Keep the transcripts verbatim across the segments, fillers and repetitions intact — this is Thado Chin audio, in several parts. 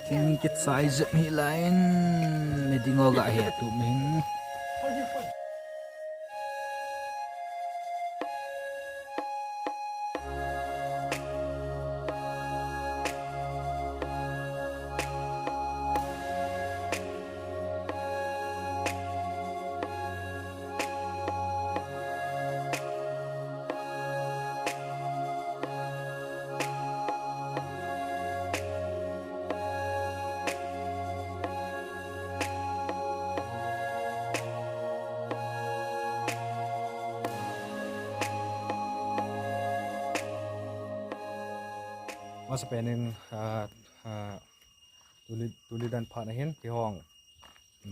Tin kichai jep hi lain, mi ding o ga he tu min. Masapen in, ah, ah, tuni, tuni dan phat ahin, kihong.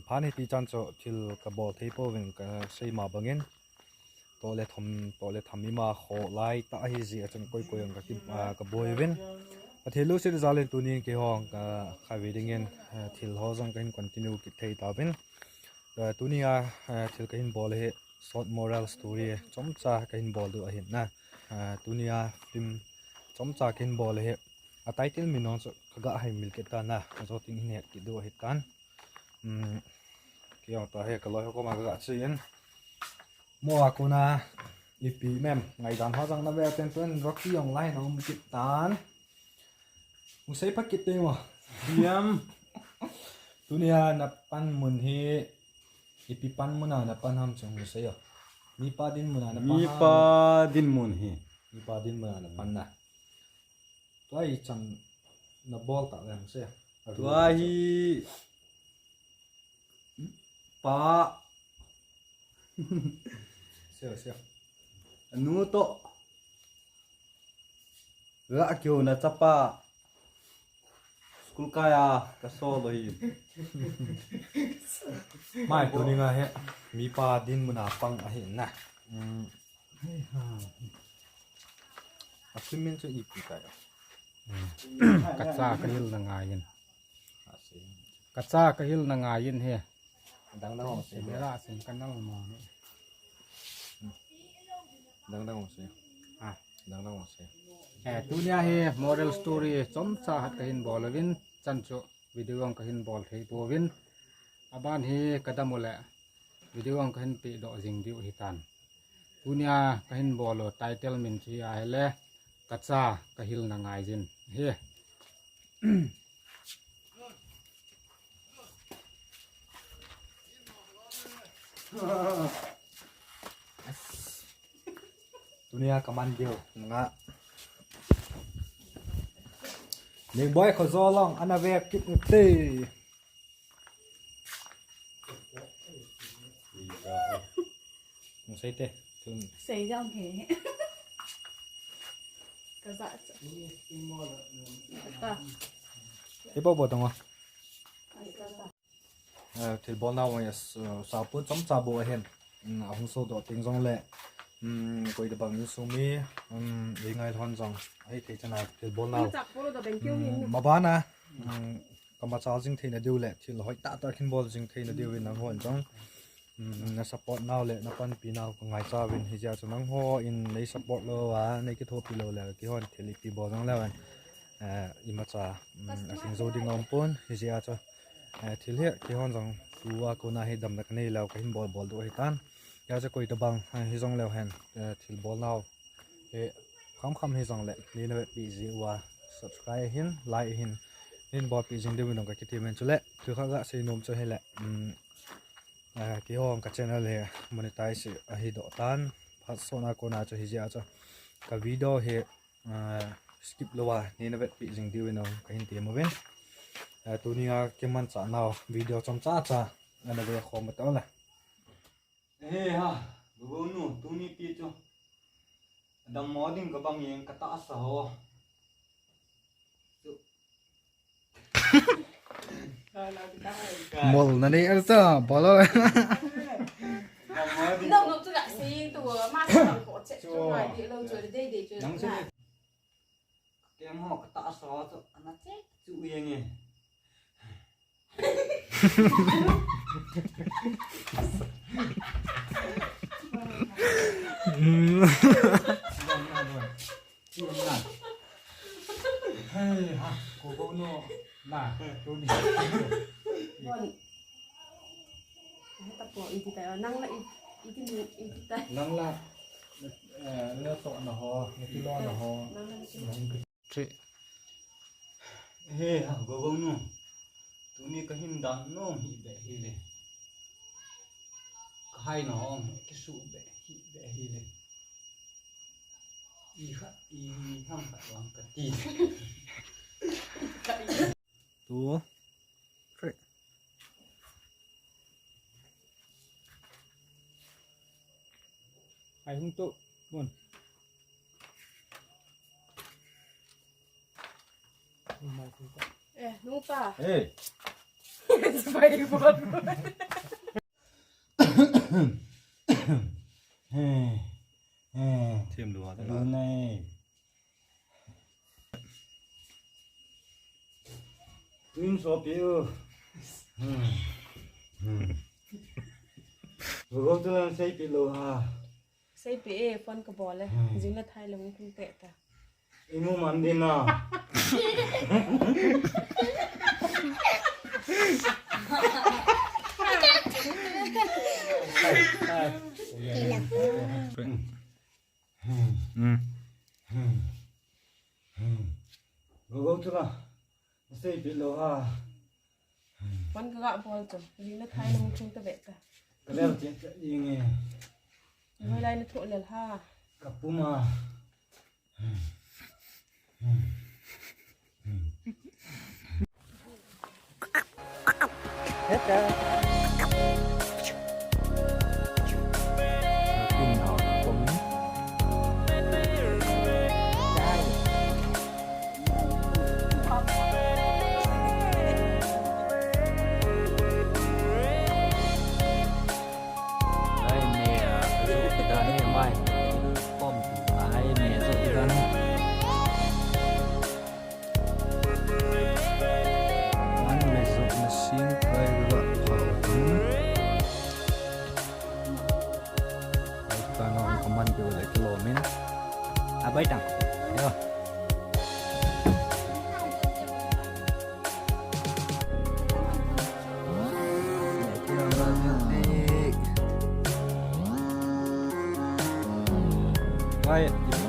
Phat hi ti chan chu thil kabol thei pouvin kasei ma bangin. Toh le thom, toh le thom ima kho lai ta ahi jeh a chun koi koi ang ka ki, ah, kaboi uvin. Pathen lungset jal in tunin kihong ka, khatvei dingin, ah, thil ho jong kahin continue kit thei tauvin. Ah, tunia, ah, thil kahin bol hi short moral story chomcha kahin bol diu ahin na. Ah, tunia film chomcha kahin bol hi. A title min jong chu kaga haimil kit tan na. Ajo ting hin het kit diu ahitan. Um, kihong ta hi kaloi ho koma kaga che in. Mo a kona ipi mem ngaidan ho jong nave ten tun Rocky jong lai na um kit tan. Hung sei pha kit tei mo. Niam. Tunia napan mun hi, ipi pan muna napan ham chu hung sei o. Mipa dinmuna napan ham. Mipa dinmun hi. Mipa dinmuna napan na. Tua hi chan nabol ta le hung sei. Tua hi pa. Sei, sei. Anu toh. Ga kyo na chapa. School kaya kasol lo hi. Mai tuni nga hi. Mipa dinmuna pang ahi na. Um. A film min chu ipi kaya. Kacha kahilna ngaiyin. Kacha kahilna ngaiyin hi. Dang dang hong sei. Mera sin kanal ma. Dang dang hong sei. Ah. Dang dang hong sei. Eh, tunia hi moral story chomcha hat kahin bol uvin chan chu video ang kahin bol thei pouvin. Aban hi kadam u le video ang kahin pe doh jing diu hitan. Tunia kahin bol u title min chu ahile Kacha kahilna ngaiyin. Hi. Tunia kaman diu nga. Ning boy kho jolong ana ve kit ni te. Hung sei te. Sei jong he. Kacha. Ipo po tong o. Thil bol nau ngai, sapun chomcha bou ahin. Ahung sodoh teng jongle, koi tabang insung mi, ei ngailhon jong ahi thei chana thil bol nau. Mabana, kamachal jing theina diu le thil hoitah tah kahin bol jing theina diuvin nanghon jong na support nau le na panpi nau kangaicha uvin, hijeh chun nanghon nei support lou a, nei kithopi lou le keihon thil ipi bol jongleu hen, imacha asing jou ding aumpon, hijeh chun thil hi keihon jong tua kona hi damna kanei leu kahin bol bol diu ahitan. Hijeh chun koi tabang hijongleu hen, thil bol nau hi khamkham hijongle nei na vetpi jeh uva subscribe hin, like hin, nei bolpi jing diuvin jong kakiti men chule, thil khat gasei nom chu hile, keihon ka channel hi monetize ahidoh tan, phat sotna kona chu hijeh chun ka video hi skip louva nei na vetpi jing diuvin jong kahin tem uvin. Tunia kimanchah nau video chomcha cha ana vekhom tau le. He ha, Gogonu, tuni pi chu dammo ding kabang jeng katahsa ho. Mol na nei er cha, bolo. Dammo ding. Nang chu gasei tu, ma sa ko che chu mai di lo chu dei dei chu. Nang chu. Keng ho katahsa chu ana che chu jeng e. Hei, ha, ko ko no. Na, ko ni. Bon. Heta po, iti tayo. Nang la, i-, iti ni, iti tayo. Nang la, eh, le to na ho, le ti lo na ho. Nang la, iti. Three. He, ha, go, go, no. Tuni ka hin dan no, hi be, hi le. Ka hai no, ki su be, hi be, hi le. I kha, i hang kha wang ka ti. Two, three. Ai hung tu, mun. Eh, nung ta. Hey. It's my fault. Hey. Eh, Thim lua ta lu la. Nei. Twin so piu. Hmm. Hmm. Go to la sei pi lo ha. Sei pi e, phone ka bol e. Hmm. Jing le thai le hung tung te ta. Imu man din na. Hmm. Hmm. Hmm. Hmm. Go, go to la. Sei pi lo ha. Phone ka ga bol chu. Jing le thai le hung tung te ta. Ka lel che che ing e. Noi lai na thu lel ha. Ka puma. Ai, me, ah, ka zu kita ni mai. Pom, ai, me, zu kita ni. An me zu machine kai ba pa. Ai, ka no, ka man pe le kilo min. Abai tang. Yo. Right.